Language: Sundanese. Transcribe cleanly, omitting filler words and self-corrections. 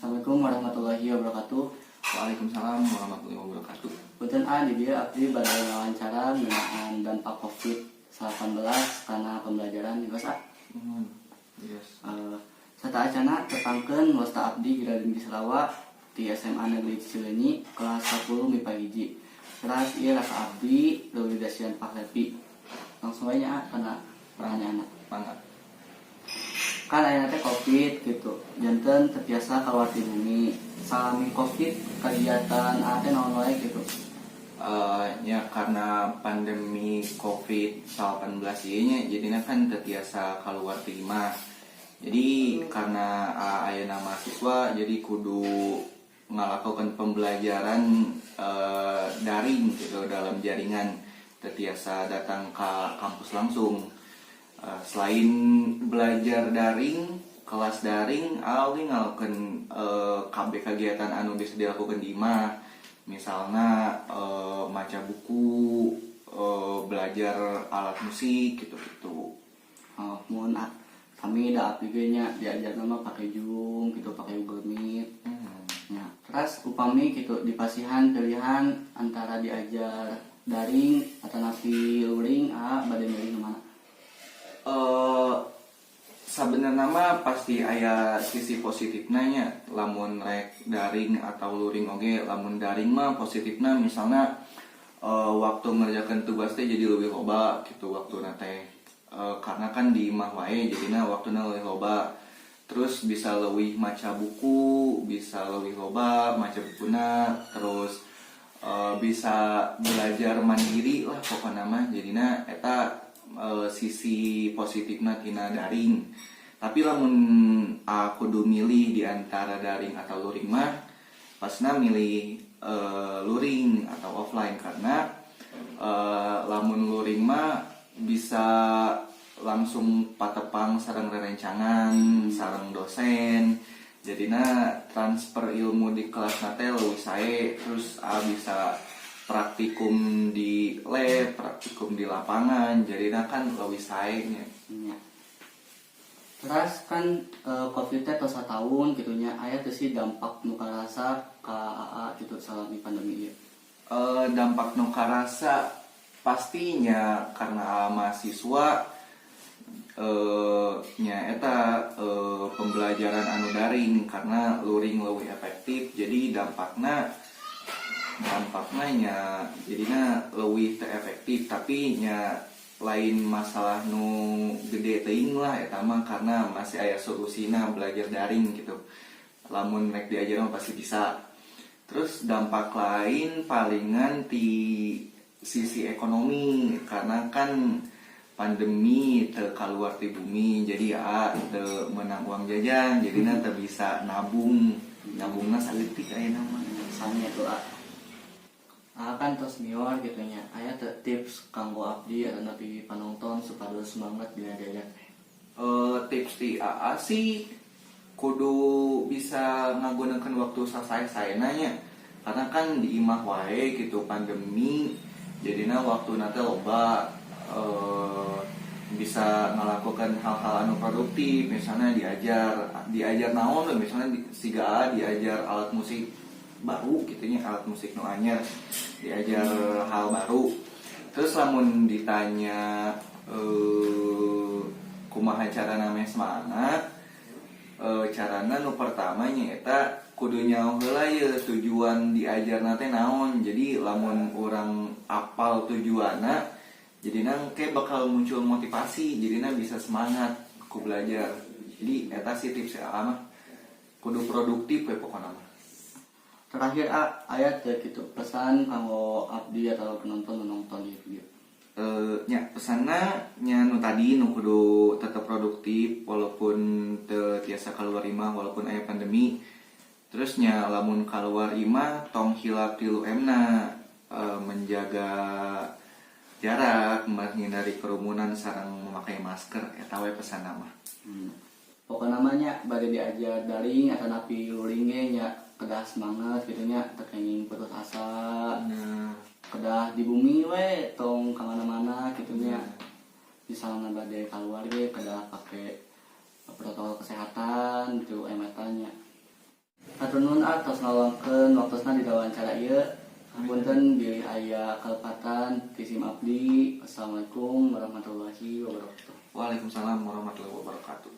Assalamualaikum warahmatullahi wabarakatuh. Waalaikumsalam warahmatullahi wabarakatuh. Punten A, di dieu abdi bade wawancara ngeunaan dampak Covid-19 kana pembelajaran geus, A. Yes. Sateuacanna tepangkeun, wasta abdi Giradin Giselawa di SMA Negeri Cileunyi kelas 10 MIPA 1. Terus ieu raka abdi Leuwi Dasian Pahlepi. Langsung aja A kana pertanyaan. Mangga. Kan ayeuna teh Covid gitu. Janten teu tiasa keluar ti bumi. Salami Covid kegiatan A teh naon wae gitu? Ya karena pandemi COVID-19 ieu nya, jadinya kan teu tiasa keluar ti imah. Jadi karena ayeuna mahasiswa, jadi kudu ngalakukan pembelajaran daring gitu, dalam jaringan, teu tiasa datang ke kampus langsung. Selain belajar daring, kelas daring, oge ngalakukan KB kegiatan anu bisa dilakukan di imah, misalnya maca buku, belajar alat musik gitu-gitu. Oh, mun ah, kami da abdi ge nya diajarna mah pakai Zoom gitu, pakai Google Meet. Ya, terus upami gitu dipasihan pilihan antara diajar daring atanapi luring, ah bade milih nu mana? Sebenarnya mah pasti aya sisi positifnya nya lamun rek daring atau luring oge. Lamun daring mah positifnya misalnya waktu ngerjakan tugas teh jadi lebih loba gitu waktu teh. Karena kan di imah wae, jadinya waktunya lebih loba, terus bisa lebih maca buku, bisa lebih loba maca bukuna, terus bisa belajar mandiri lah pokoknya mah. Jadinya eta sisi positifnya tina daring. Tapi lamun aku kudu milih di antara daring atau luring mah pasna milih luring atau offline, karena lamun luring mah bisa langsung patepang sareng rerencangan, sareng dosen, jadinya transfer ilmu di kelas teh leuwih sae. Terus bisa praktikum di lab, praktikum di lapangan, jadinya kan leuwih sae nya. Nya. Terus kan Covid teh tos tahun gitu nya, aya teu sih dampak nu karasa ka AA gitu selama pandemi ieu? Dampak nu karasa pastinya karena mahasiswa nya eta pembelajaran anu daring karena luring lebih efektif, jadi dampaknya dampaknya nya jadinya lebih teu efektif. Tapi nya lain masalah nu gede teuing lah eta mah, karena masih aya solusina belajar daring gitu. Lamun rek diajar mah pasti bisa. Terus dampak lain palingan di sisi ekonomi, karena kan pandemi teu keluar ti bumi, jadi ya teu menang uang jajan, jadi teu bisa nabung, nabungna saeutik ayeuna mah. Sami itu A. A kan tos mior gitu nya. Aya teu tips kanggo abdi atanapi panonton supados semangat dina diajar teh? Tips di AA sih kudu bisa ngagunakan waktu sasae-saena nya, karena kan di imah wae gitu pandemi, jadinya waktu nanti loba, bisa ngelakukan hal-hal anu produktif, misalnya diajar diajar naon we, misalnya siga A diajar alat musik baru gitu nya, alat musik nu anyar, diajar hal baru. Terus lamun ditanya kumaha cara namanya semangat, carana nu pertama eta kudu nyaho heula ye tujuan diajarna teh naon. Jadi lamun urang apal tujuanna, jadi engke bakal muncul motivasi, jadinya bisa semangat ku belajar. Jadi eta sih tips ya mah, kudu produktif we pokokna mah. Terakhir A, aya teu gitu pesan kanggo abdi atau penonton menonton di video? Nya pesanna nya nu tadi, nu kudu tetap produktif walaupun teu tiasa keluar imah, walaupun aya pandemi. Terus nya lamun keluar imah tong hilap 3M na, menjaga jarak, menghindari kerumunan, sareng memakai masker. Eta we pesanna mah. Pokokna mah nya bade diajar daring atanapi luring ge nya kedah semangat gitu nya, teu kenging putus asa. Nah. Kedah di bumi we, tong kemana-mana gitu nya. Misalnya bade keluar ge kedah pake protokol kesehatan gitu, ematanya. Hatur nuhun atos ngaluangkeun waktosna di wawancara ieu. Punten bilih aya kalepatan ti sim abdi. Assalamualaikum warahmatullahi wabarakatuh. Waalaikumsalam warahmatullahi wabarakatuh.